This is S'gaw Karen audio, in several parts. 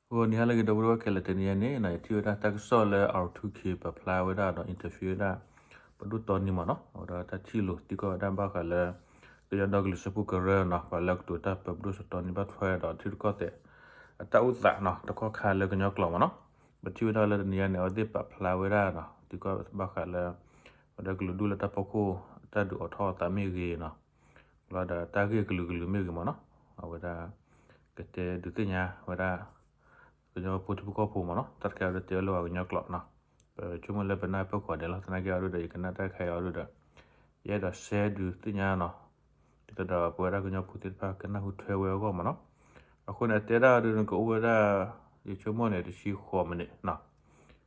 ဂီၤနံၤဟါလၢအဂ့ၤ ဒီပုၢ်ဝဲၢ်ခဲလၢာ်, တနံၤအံၤန့ၣ် ယထံၣ်ဝဲဒၣ်တၢ်ကစီၣ်လၢ R two K ပာ်ဖျါဝဲဒၣ်ဒီး interview ဝဲဒၣ် ပဒိၣ်တီနံမ့ၢ်နီၤ, အဝဲဒၣ်တၢ်ထံၣ်လိာ်သံကွၢ်ဝဲဒၣ်ဘၣ်ဃးလၢ ကညီဒီကလုာ်စၢဖှိၣ်ကရၢနီၤ, ပှၤလၢကတိၤတၢ်ပၢပဒိၣ်စီၤတီနံဘၣ်ထွဲဒီးထံရူၢ်ကီၢ်သဲး အတၢ်အိၣ်သးနီၤ, တကီၢ်ခါလၢကညီကျိာ်မ့ၢ်နီၤ, ပထံၣ်ဝဲဒၣ်လၢတနံၤအံၤန့ၣ် အဝဲသ့ၣ်ပာ်ဖျါဝဲဒၣ်နီၤ, သံကွၢ်ဘၣ်ဃးလၢ ဝဲဒၣ်ကလုာ်ဒူၣ်လၢတၢ်ဖီခိၣ် တၢ်ဒုးအိးထီၣ်အသးမ့ၢ်ဂ့ၤနီၤ, လီၤဒီးတၢ်ဂ့ၢ်ကလုာ်ကလုာ်မ့ၢ်ဂ့ၤမ့ၢ်နီၤ, အဝဲဒၣ် ကတဲဒုးသ့ၣ်ညါဝဲဒၣ် ကညီဖိထံဖိကီၢ်ဖိမ့ၢ်နီၤ, တၢ်တခါအံၤဒီးတဲဝဲလၢပှၤကညီကျိာ်နီၤ, ပဆိကမိၣ်လၢပနၢ်ပၢၢ်ကိးဂၤဒဲးလီၤ, သနာ်က့အီၤဒုဒီး ယကနၣ်တၢ်တခါအံၤအီၤဒုဒီး ယအဲၣ်ဒိး share ဒုးသ့ၣ်ညါနီၤ, ဒ်သိးဒီးပဝဲဒၣ်ကညီဖိသ့ၣ်တဖၣ်ကနၢ်ဟူထွဲဝဲအဂီၢ်မ့ၢ်နီၤ, အဃိန့ၣ် အတဲဒၣ်အီၤဒုန့ၣ် ကအိၣ်ဝဲဒၣ် ယဆိကမိၣ်န့ၣ် တဆံဃိးမံးနံးနီၤ,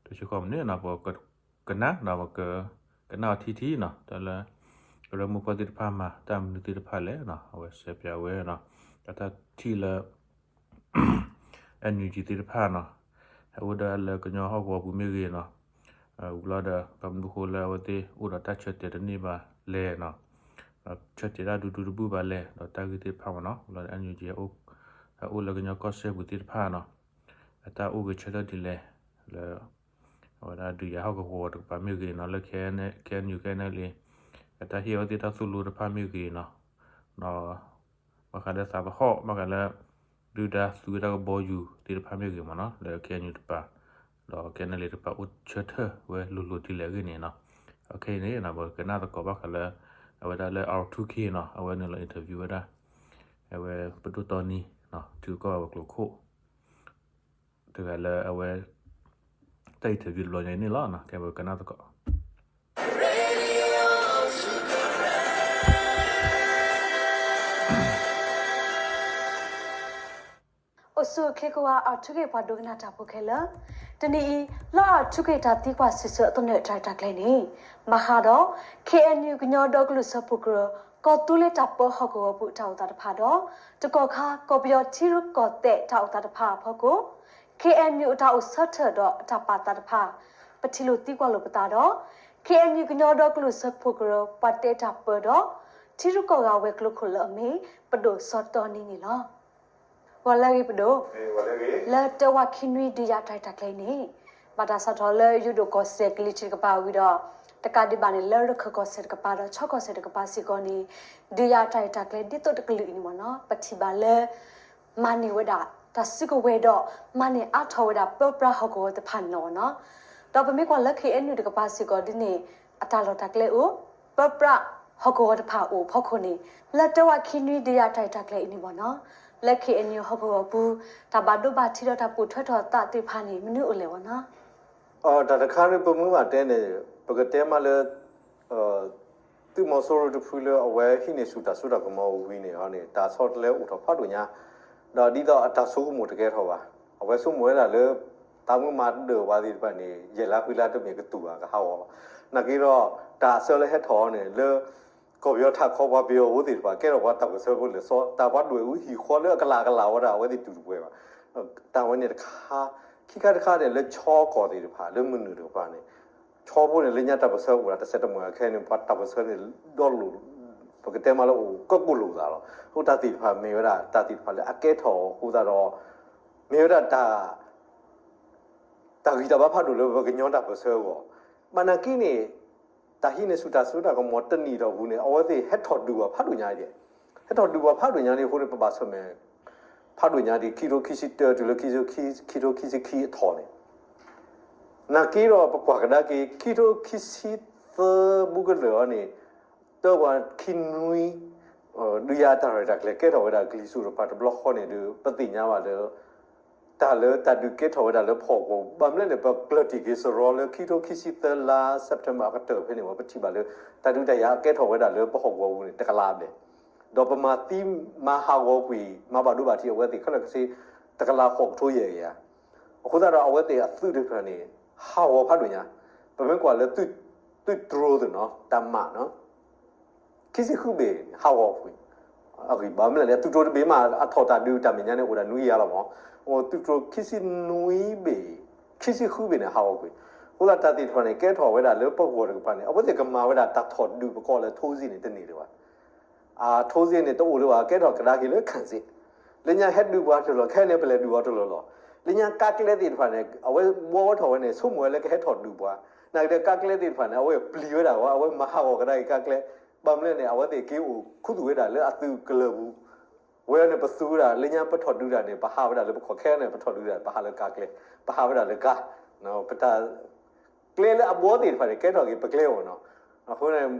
တဆံဃိးမံးနံးနီၤ, ပကကနၣ်နီၤ, ပကကနၣ်အီၤထံထံနီၤ, တၢ်လၢ ကရၢမိၢ်ပှၢ်သ့ၣ်တဖၣ်မၤတၢ်မနုၤသ့ၣ်တဖၣ်လဲၣ်နီၤ, အဝဲစဲးပၠးဝဲနီၤ, တၢ်ထံၣ်လၢ NUG သ့ၣ်တဖၣ်နီၤ, ဟဲအိၣ်ဒၣ်လၢကညီဟီၣ်ကဝီၤပူၤမ့ၢ်ဂ့ၤနီၤ, ဝံၤလီၤဒီး ဘၣ်မနုၤဃိလၢအဝဲသ့ၣ်အိၣ်ဒီးတၢ်ဆၢတဲာ်တန့ၢ်ဘၣ်လဲၣ်နီၤ, ဆၢတဲာ်တၢ်ဒူဒူတဘူၣ်ဘၣ်လဲၣ်, ဒီးတၢ်ဂ့ၢ်သ့ၣ်တဖၣ်မ့ၢ်နီၤ, ဝံၤလီၤဒီး NUG ဟဲအိၣ်လၢကညီကီၢ်စဲၣ်ပူၤသ့ၣ်တဖၣ်နီၤ, အတၢ်အိၣ်ဂဲၤဆၢထၢၣ်ဒ်လဲၣ်, လၢ အဝဲဒၣ်ဒုးယၤဟီၣ်ကဝီၤတကပၤမ့ၢ်ဂ့ၤနီၤ, လၢ KNU KNLA အတၢ်ဟ့ၣ်အဝဲသ့ၣ်တၢ်သိၣ်လိတဖၣ်မ့ၢ်ဂ့ၤနီၤ, ဒီး ဘၣ်ဃးလၢသးသဟီၣ် ဘၣ်ဃးလၢ ဒုၣ်ဒါသူဝဲဒၣ်ကဘီယူၤသ့ၣ်တဖၣ်မ့ၢ်ဂ့ၤမ့ၢ်နီၤ, လၢ KNU တကပၤ ဒီး KNLA တကပၤအိၣ်ဆၢထၢၣ်ဝဲလိၤလိၤဒ်လဲၣ်အဂ့ၢ်န့ၣ်နီၤ, အခဲအံၤန့ၣ် ပကနၣ်သကိးဘၣ်ဃးလၢ အဝဲဒၣ်လၢ R two K နီၤ, အဝဲနုာ်လီၤ interview ဝဲဒၣ် အဝဲပဒိၣ်တီနံ ထံကီၢ်အဝဲကျိခိၣ် တဂၤလၢအဝဲ တၢ် interview တဘျီညါအံၤန့ၣ်လီၤ, ကဲပကနၣ်သကိး အိၣ်ဆူၣ်အိၣ်ချ့ကိးဂၤ R two K ပှၤဒိကနၣ်တၢ်ဖိခဲလၢာ်, တနံၤအံၤ လၢ R two K တၢ်သံကွၢ်စံးဆၢအသနၢၣ်တၢ်ရဲၣ်တၢ်ကျဲၤန့ၣ် ဘၣ်ဃးဒီး KNU ကညီဒီကလုာ်စၢဖှိၣ်ကရၢ ကီၢ်သူလ့ၤတၢ်ပၢဟီၣ်ကဝီၤပူၤအတၢ်အိၣ်သးတဖၣ်ဒီး တကီၢ်ခါကီၢ်ပယီၤထံရူၢ်ကီၢ်သဲးတၢ်အိၣ်သးတဖၣ်အဖီခိၣ် KNU အတၢ်အိၣ်ဆၢထၢၣ်ဒီးအတၢ်ပာ်သးတဖၣ် ပထံၣ်လိာ်သံကွၢ်လိာ်ပသးဒီး KNU ကညီဒီကလုာ်စၢဖှိၣ်ကရၢ ပှၤတဲတၢ်ပၢဒီး ထံရူၢ်ကီၢ်ဂၤဝဲၤကျိခိၣ်လၢအမ့ၢ် ပဒိၣ်စီၤတီနံန့ၣ်လီၤ. ဂီၤလၢအဂ့ၤပဒိၣ်, လၢတၢဝးခံနွံဒုးယၤတၢ်ရဲၣ်တၢ်ကျဲၤအံၤန့ၣ် ဘၣ်တၢ်စးထီၣ်လၢယိၤဒိၣ်ကီၢ်စဲၣ်ကလံၤထံးတကပၤဝံၤဒီး တကးဒံးဘၣ်န့ၣ် လၢရခၢၣ်ကီၢ်စဲၣ်တကပၤဒီး ခၠီကီၢ်စဲၣ်တကပၤစ့ၢ်ကီးန့ၣ် ဒုးယၤတၢ်ရဲၣ်တၢ်ကျဲၤဒ်သိးတကလုာ်အံၤန့ၣ်မ့ၢ်နီၤ ပထံၣ်ဘၣ်လၢ မၤန့ၢ်ဝဲဒၣ် တၢ်စုကဝဲၤဒီး မၤန့ၢ်အါထီၣ်ဝဲဒၣ်ပၢပြးဟီၣ်ကဝီၤတဖၣ်န့ၣ်လီၤမ့ၢ်နီၤ. ဒီးပမ့ၢ်ကွၢ်လၢ KNU တကပၤစ့ၢ်ကီးဒ်န့ၣ် အတၢ်လီၢ်တၢ်ကျဲအိၣ် ပၢပြးဟီၣ်ကဝီၤတဖၣ်အိၣ်အဖီခိၣ်န့ၣ် လၢတၢဝးခံနွံဒုးယၤတၢ်ရဲၣ်တၢ်ကျဲၤအံၤန့ၣ်မ့ၢ်နီၤ လၢ KNU ဟီၣ်ကဝီၤပူၤ တၢ်ဘၣ်ဒိဘၣ်ထံးဒီးတၢ်ပိာ်ထွဲထီၣ်သးသ့ၣ်တဖၣ်န့ၣ် မနုၤအိၣ်လဲၣ်မ့ၢ်နီၤ. တၢ်တခါန့ၣ် ပမ့ၢ်ဘၣ်တဲန့ၣ် ပကတဲမးလၢ သုးမီၤစိရိၤတဖုလၢအဝဲဟံးန့ၢ်ဆူၣ်တၢ်စိတၢ်ကမီၤဝံၤန့ၣ်န့ၣ် တၢ်ဆီတလဲအိၣ်ထီၣ်ဖးဒိၣ်ညါ, ဒီးဒ်သိးအတၢ်ဆိကမိၣ်တကဲထီၣ်ဘၣ်. အဝဲဆိကမိၣ်ဝဲဒၣ်လၢ တၢ်မုၢ်မၤဒၢးဝဲသ့ၣ်တဖၣ်န့ၣ် ယဲၢ်လါဃုလါတမ့ၢ်ကတူၢ်ဘၣ်ကဟးဂီၤလီၤ. နာ်က့ဒီး တၢ်အဆၢလၢဟဲထီၣ်အီၤန့ၣ် လၢ ကီၢ်ပယီၤထးခီပှၤပယီၤဖိသ့ၣ်တဖၣ် ကဲထီၣ်ပှၤတၢ်ပၢၢ်ဆၢဖိလၢာ်စီ တၢ်ပှၤဒွဲၣ်အူဟံၣ်ဃီလၢအကလးကလးဝဲဒၣ် အဝဲသ့ၣ်တူၢ်တပှဲၤဘၣ်. တၢ်ဝဲန့ၣ်တခါ, ခံခါတခါန့ၣ် လၢခၠီကီၢ်သ့ၣ်တဖၣ် လၢမုၢ်နုာ်တကပၤန့ၣ် ခၠီဖိန့ၣ် လၢညါတၢ်ပၢၢ်ဆၢအိၣ်ဒၣ်တစဲးတမှဲာ် ခဲအံၤန့ၣ် ပှၤတၢ်ပၢၢ်ဆၢန့ၣ် ဒီလိာ် ပကတဲမးလၢအိၣ်ကၢၣ်ကိၢ်လိာ်သးလီၤ. အဃိတၢ်သ့ၣ်တဖၣ်မ့ၢ်ဝဲဒၣ် တၢ်သ့ၣ်တဖၣ်လၢအကဲထီၣ်အဃိသတးဒီး မ့ၢ်ဝဲဒၣ်တၢ် တၢ်ဂံၢ်တၢ်ဘါဖးဒိၣ်လၢပကညီတၢ်ပၢၢ်ဆၢအဂီၢ်, ဘၣ်နာ်က့န့ၣ် တၢ်ဟံးန့ၢ်ဆူၣ်တၢ်စိတၢ်ကမီၤတနံၣ်အတီၢ်ပူၤန့ၣ် အဝဲသ့ၣ်ဟဲထီၣ်ဒုးပှၤဖးဒိၣ်ညါဒဲး, ဟဲထီၣ်ဒုးပှၤဖးဒိၣ်ညါဒဲးအဃိန့ၣ် ပဘၣ်ဆၢၣ်မဲာ် ဖးဒိၣ်ညါဒ် ခံကထိခံဆံတၢ တုၤလၢ ခံကထိခံဆံခံအထီၣ်န့ၣ်, နာ်က့ဒီးပကွၢ်ကဒါက့ၤ ခံကထိခံဆံသၢဘူးကတၢၢ်အံၤန့ၣ် တၢဝးခံနွံ ဒုးယၤတၢ်ရဲၣ်တၢ်ကျဲၤကဲထီၣ်ဝဲဒၣ်ကလံၤစိးတကပၤတဘျီဃီန့ၣ်ဒီး ပသ့ၣ်ညါဘၣ်လၢ တၢ်လၢတၢ်ဒုးကဲထီၣ်ဝဲဒၣ်လၢဖီၣ်ကဝီၤ ဘၣ်မနုၤလဲၣ်န့ၣ် ပကျၢၢ်တံၢ်က့ၤစရီလၢခံကထိခံဆံသၢလါ September အကတၢၢ်ဖဲန့ၣ် ပထံၣ်ဘၣ်လၢ တၢ်ဒုးတၢ်ယၤကဲထီၣ်ဝဲဒၣ်လၢပဟီၣ်ကဝီၤပူၤန့ၣ် တကလးဘျဲၣ်, ဒီးပမၤသံမၤဟးဂီၤကွံာ် မၤဘၣ်ဒိဘၣ်ထံးအဝဲသ့ၣ်ခဲလၢာ်ခဲဆ့ တကလးဃိးကထိယဲၢ်ကယၤ, အဃိသတးဒီးအဝဲသ့ၣ်အသုးတဖၣ်န့ၣ် ဟးဂီၤဖးဒိၣ်ညါ, ပမ့ၢ်ကွၢ်လၢ သုးတြိၤသ့ၣ်နီၤ တၢ်မးနီၤ ခံဆံဃုဘ့ၣ်န့ၣ် ဟးဂီၤကွံာ်, အဂံၢ်ဘါမနုၤလဲၣ် သုးတြိၤတဘ့ၣ်မး အထီၣ်တၢ်ဒုးတၢ်မဲာ်ညါန့ၣ် အိၣ်ဒၣ်နွံကယၤလီၤမး, သုးတြိၤခံဆံနွံဘ့ၣ်, ခံဆံဃုဘ့ၣ်န့ၣ် ဟးဂီၤကွံာ်, အဃိသတးတၢ်သ့ၣ်တဖၣ်န့ၣ် ကဲထီၣ်ဝဲဒၣ်လၢပဂီၢ်တကပၤန့ၣ် အဝဲသ့ၣ်ကမၤဝဲဒၣ်တၢ်ထီၣ်ဒုးပကိးလၢထိစ့န့ၣ်တန့ၢ်ဒံးဘၣ် အထိစ့န့ၣ် တအိၣ်လၢၤဘၣ် ကဲထီၣ်ကဒါက့ၤလၢ ခၣ်စ့ၣ်, လၢညါဟဲဒုးပှၤတလီၢ် ခဲအံၤန့ၣ် ပလဲၤဒုးအီၤတလီၢ်လီၤ. လၢညါကါကျဲသ့ၣ်တဖၣ်န့ၣ် အဝဲဘှီဝဲထီၣ်ဝဲန့ၣ် ဆိကမိၣ်ဝဲလၢကဟဲထီၣ်ဒုးပှၤ, နာ်က့ဒီးကါကျဲသ့ၣ်တဖၣ်န့ၣ် အဝဲပျံၤဝဲဒၣ်ဝဲ အဝဲမၤဟးဂီၤကဒါက့ၤကါကျဲ, ဘၣ်မနုၤလဲၣ်န့ၣ် အဝဲသ့ၣ်က့ၤအိၣ်ခူသူၣ်ဝဲဒၣ်လၢအသုးကလၢၤပူၤ, ဝဲန့ၣ်ပသူဝဲဒၣ် လၢညါပထီၣ်ဒုးတၢ်န့ၣ် ပဟးဝဲဒၣ်လၢပခီၣ်ခဲန့ၣ် ပထီၣ်ဒုးတၢ် ပဟးလၢကါကျဲ, ပဟးဝဲဒၣ်လၢကါ, ပတၢ် ကျဲလၢအဘှီသ့ၣ်တဖၣ်န့ၣ် ကဲထီၣ်က့ၤပကျဲအဂီၢ်နီၤ. အဃိန့ၣ်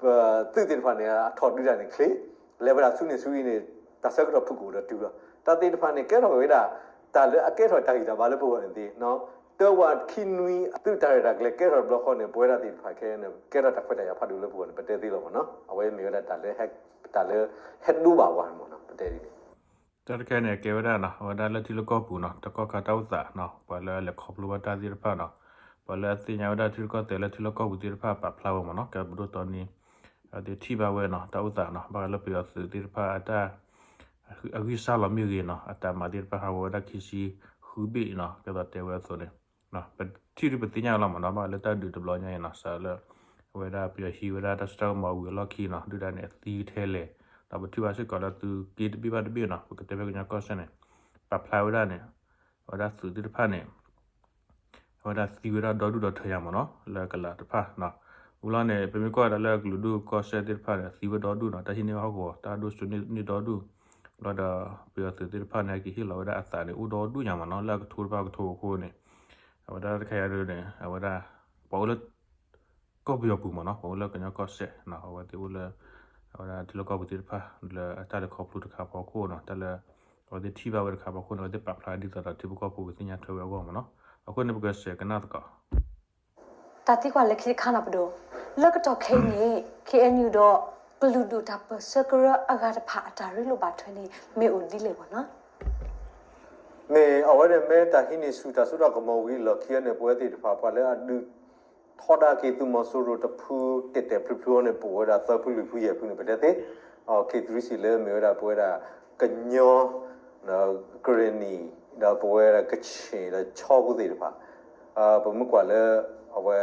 ပသုးသ့ၣ်တဖၣ်န့ၣ် အထီၣ်ဒုးတၢ်န့ၣ်ချ့, လဲၤဝဲဒၣ်ဆူန့ၣ်ဆူအံၤန့ၣ် တၢ်ဆၢကတီၢ်ဖုၣ်ကိာ်ဒီးတုၤလီၤ. တၢ်သ့ၣ်တဖၣ်န့ၣ် ကဲထီၣ်ဝဲဒၣ် တၢ်လၢအကဲထီၣ်တၢ်ဂံၢ်တၢ်ဘါလၢပဂီၢ်န့ၣ်သ့, တၢဝးခံနွံအသုးတၢ်ရဲၣ်တၢ်ကျဲၤကဲထီၣ်တဘျီဃီန့ၣ် ပဝဲဒၣ်သ့ၣ်တဖၣ်ခဲအံၤန့ၣ် ကဲထီၣ်တၢ်ခွဲးတၢ်ယာ်ဖးဒိၣ်လၢပဂီၢ်န့ၣ် ပတဲသ့လီၤမ့ၢ်နီၤ. အဝဲမ့ၢ်ဝဲဒၣ်တၢ်လၢ တၢ်လၢဟဲဒိဘၣ်ပှၤန့ၣ်မ့ၢ်နီၤ ပတဲဒ်န့ၣ် တၢ်တခါန့ၣ် ကဲဝဲဒၣ်နီၤ အဝဲဒၣ်လၢထံလၢကီၢ်ပူၤနီၤ တကီၢ်ခါတၢ်အိၣ်သးနီၤ ပှၤလၢအလဲၤခီဖျိဘၣ်တၢ်သ့ၣ်တဖၣ်နီၤ ပှၤလၢအသ့ၣ်ညါဝဲဒၣ်ထံလၢကီၢ်သဲးလၢထံလၢကီၢ်ပူၤသ့ၣ်တဖၣ်ပာ်ဖျါဝဲမ့ၢ်နီၤ ကဲပဒိၣ်တီနံၤ အဝဲသ့ၣ်ထံၣ်ဘၣ်ဝဲနီၤ တၢ်အိၣ်သးနီၤ ဘၣ်ဃးလၢပယီၤသုးသ့ၣ်တဖၣ်အတၢ် အဂံၢ်စၢ်လီၤမ့ၢ်ဂ့ၤနီၤ အတၢ်မၤသ့ၣ်တဖၣ်ဟးဂီၤဝဲဒၣ်ခံဆံဃုဘ့ၣ်နီၤ ကဲသိးတဲဝဲအသိးန့ၣ် ပထံၣ်ဒုးပသ့ၣ်ညါလီၤမ့ၢ်နီၤ ဘၣ်ဃးလၢတၢ်ဒုးတဘျီညါအံၤနီၤ စးလၢ အဝဲဒၣ်ပယီၤဟံးဝဲဒၣ်တၢ်စိတၢ်ကမီၤဝံၤအလီၢ်ခံနီၤ ဒုၣ်ဒါန့ၣ်အသံထဲလဲၣ် ဒီးပထံၣ်ဘၣ်စ့ၢ်ကီးလၢသုးက့တဘ့ၣ်ဘၣ်တဘ့ၣ်နီၤ ပကတဲဖဲကညီကီၢ်စဲၣ်န့ၣ် ပာ်ဖျါဝဲဒၣ်န့ၣ် အဝဲဒၣ်သုးသ့ၣ်တဖၣ်န့ၣ် အဝဲဒၣ်သံဝဲဒၣ်ဒီဒူၣ်ဒီထၢယါမ့ၢ်နီၤ လၢကလးတဖၣ်နီၤ ဝံၤလီၤန့ၣ် ပမ့ၢ်ကွၢ်ဝဲဒၣ်လၢကလုာ်ဒူၣ်ကီၢ်စဲၣ်သ့ၣ်တဖၣ်န့ၣ် သံဝဲဒီဒူၣ်နီၤ တၢ်ဟံးန့ၢ်ဟီၣ်ကဝီၤ တၢ်ဒိၣ်စိန့ၢ်ဒီဒူၣ် ဘျီဒီး ပယီၤသုးသ့ၣ်တဖၣ်န့ၣ် ကဟ့ၣ်လီၤဝဲဒၣ်အသးန့ၣ်အိၣ်ဒီဒူၣ်ညါမ့ၢ်နီၤ လၢအကထိတဖၣ်ကထိအဃိန့ၣ် အဝဲဒၣ်တခါယါဒ်န့ၣ် အဝဲဒၣ် ပှၤအိၣ်လၢ ကီၢ်ပယီၤပူၤမ့ၢ်နီၤ ပှၤအိၣ်လၢကညီကီၢ်စဲၣ် အဝဲသ့ၣ်အိၣ်လၢ အဝဲဒၣ်ထံလီၢ်ကီၢ်ပူၤသ့ၣ်တဖၣ် လၢအတၢ်လဲၤခီဖျိတခါအဖီခိၣ်နီၤ တၢ်လၢ အဝဲသ့ၣ်ထံၣ်ဘၣ်ဝဲတခါအဖီခိၣ်န့ၣ် အဝဲသ့ၣ်ပာ်ဖျါဒ်သိးဒီးထံဖိကီၢ်ဖိကသ့ၣ်ညါထွဲဝဲအဂီၢ်မ့ၢ်နီၤ အဃိန့ၣ်ပကစဲးကနၣ်သကိး တၢ်သံကွၢ်လၢခံတခါနီၤပဒိၣ်, လၢကတီၢ်ခဲအံၤန့ၣ် ခ့ၣ်အဲၣ်ယူၣ်ဒီး ကလုာ်ဒူၣ်တၢ်ပၢၢ်ဆၢကရၢအဂၤတဖၣ်အတၢ်ရ့လိာ်ဘၣ်ထွဲန့ၣ် မ့ၢ်အိၣ်ဒ်လဲၣ်ဘၣ်နီၤ မ့ၢ်အဝဲန့ၣ်မ့ၢ်တၢ်ဟံးန့ၢ်ဆူၣ်တၢ်စိတၢ်ကမီၤဝံၤအလီၢ်ခံန့ၣ် ပဝဲသ့ၣ်တဖၣ် ပှၤလၢအဒုးထီဒါက့ၤသုးမီၤစိရိၤတဖုတဲာ်တဲာ်ဖျုးဖျုးန့ၣ် ပအိၣ်ဝဲဒၣ်သၢဖုလွံၢ်ဖုယဲၢ်ဖုန့ၣ် ပတဲသ့, ခ့ၣ်သရံးစံၣ်လၢမ့ၢ်ဝဲဒၣ်ပဝဲဒၣ် ကညီ ကရ့ၣ်နံၣ် ဒီးပဝဲဒၣ်ကချ့ၣ်ဒီးခၠ့ၣ်ဖိသ့ၣ်တဖၣ် ပမ့ၢ်ကွၢ်လၢ အဝဲ